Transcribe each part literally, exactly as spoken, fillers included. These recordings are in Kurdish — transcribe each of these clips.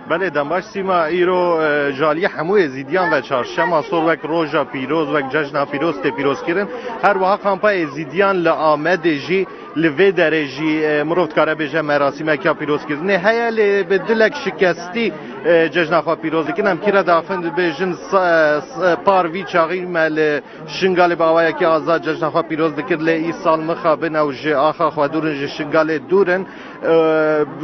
Belê, dembaş Sîma, îro, e, ji aliyê hemû êzîdiyan ve çarşema sor wek roja pîroz, wek cejna pîroz tê pîrozkirin. Her wiha kampa êzîdiyan li Amedê jî li vê derê jî, e, mirov dikare bêje merasîmeke pîrozkirinê heye, lê bi dilek şikestî, e, cejna xwe pîroz dikin. Em kî re daxin dibêjin, sa-, s-, par vî çaxî me li Şingalê bi awayekî azad cejna xwe pîroz dikir, lê îsal mixabin ew ji axa xwe dûr in, ji Şingalê dûr in. E,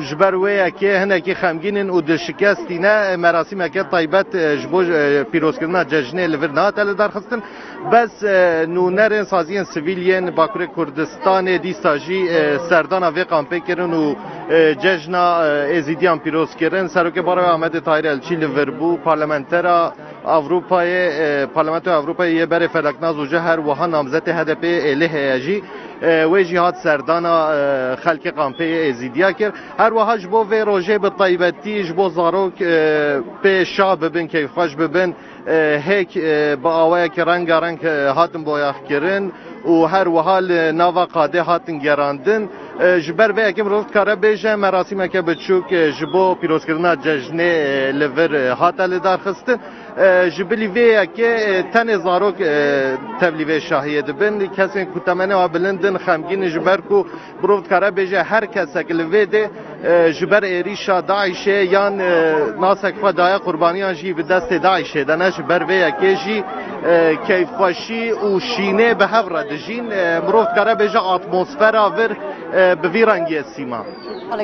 ji ber wê yekê hinekî xemgîn in û di şikestî ne, e, merasîmeke taybet, e, ji bo, e, pîrozkirina cejnê li vir nehate lidarxistin. Bes, e, nûnerên saziyên sivîl yên Bakurê Kurdistanê dîsa jî, e, serdana vê kampê kirin û, e, cejna, e, êzîdiyan pîroz kirin. Serokê Baroya Amedê Tahir Elçî li vir bû, parlamentera Ewropayê, e, Parlamentoya Ewropayê yê berê Feleknaz Hoca, her wiha namzetê H D P'ê Êlihê ye jî, e, wê jî hat serdana, e, xelkê kampê yê Êzîdiya kir. Her wiha ji bo vê rojê bi taybetî ji bo zarok, e, pê şa bibin, keyfxweş bibin, e, hêk, e, bi awayekî rengareng, e, hatin boyaxkirin û her wiha li nava qadê hatin gerandin. E, ji ber vê yekê mirov dikare bêje merasîmeke biçûk, e, ji bo pîrozkirina cejnê, e, li vir, e, hate lidarxistin. E, ji bilî vê yekê, e, tenê zarok, e, tevlî vê şahiyê dibin. Kesên ku temenê wan bilind in, xemgîn in, ji ber ku mirov dikare bêje her kesek li vê dê, e, ji ber êrîşa DAIŞ'ê yan, e, nasek xwe daye qurbaniyan jî bi destê DAIŞ'ê de ne. Ji ber vê yekê jî, e, keyfxweşî û şînê bi hev re dijîn. E, mirov dikare bêje atmosfera vir, e, bi vî rengiyê Sîma.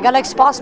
Gelek spas.